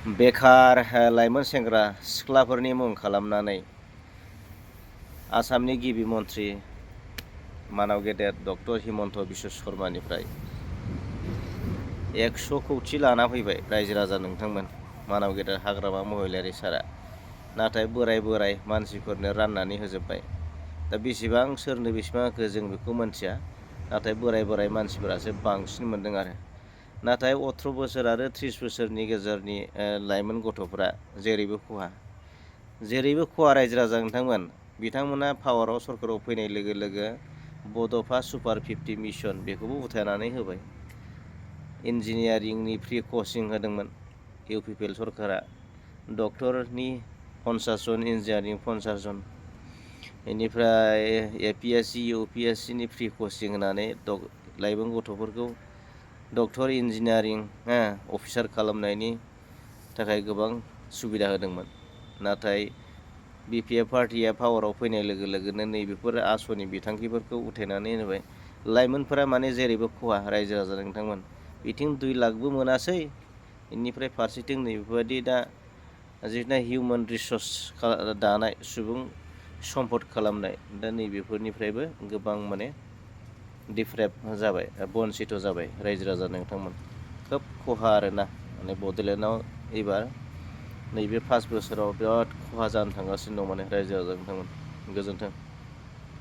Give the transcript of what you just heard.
बेखार लाइमोन सेंग्रा सिख्लाफोरनि मुं खालामनानै आसामनि गिबि मन्थ्रि मानाव गेदेर डक्टर हिमन्त बिश्व शर्मानिफ्राय 100 कौटि लाना फैबाय रायजो राजा नोंथांमोन मानाव गेदेर हाग्रामा महिलारि सारा। नाथाय बोराय मानसिफोरनो राननानै होजोब्बाय। दा बेसेबां सोरनो बेसेबां होखो जों बेखौ मोनथिया, नाथाय बोराय मानसिफोरासो बांसिन मोनदों आरो। नाथाय 18 बोसोर आरो 30 बोसोरनि गेजेरनि लाइमोन गथ'फोरा जेरैबो खहा रायजो राजा नोंथांमोन। बिथांमोना पावाराव सरकाराव फैनाय लोगो लोगो बड'फा सुपार 50 मिशन बेखौबो उथायनानै होबाय। इन्जिनियारिंनि फ्रि कचिं होदोंमोन इउपिपिएल सरकारा। डक्टरनि 50 जन, इन्जिनियारिं 50 जन, बेनिफ्राय एपिएससि इउपिएससिनि फ्रि कचिं होनानै लाइमोन गथ'फोरखौ डक्टर इन्जिनियारिं अफिसार खालामनायनि थाखाय गोबां सुबिदा होदोंमोन। नाथाय बिपिएफ पार्टिया पावाराव फैनाय लोगो लोगोनो नैबेफोर आसनि बिथांखिफोरखौ उथायनानै होबाय। लाइमोनफोरा माने जेरैबो खहा रायजो राजा नोंथांमोन। बिथिं 2 लाखबो मोनासै, बेनिफ्राय फारसेथिं नैबेबायदि दा जिथुना हिउमेन रिसर्स दानाय, सुबुं सम्पद खालामनाय, दा नैबेफोरनिफ्रायबो गोबां माने डिप्रेभ जाबाय, बन्सित जाबाय रायजो राजा नोंथांमोन। खोब खहा आरोना, माने बड'लेण्डआव एबार नैबे 5 बोसोराव बिराद खहा जानो थांगासिनो दं माने रायजो राजा नोंथांमोन। गोजोन्थों।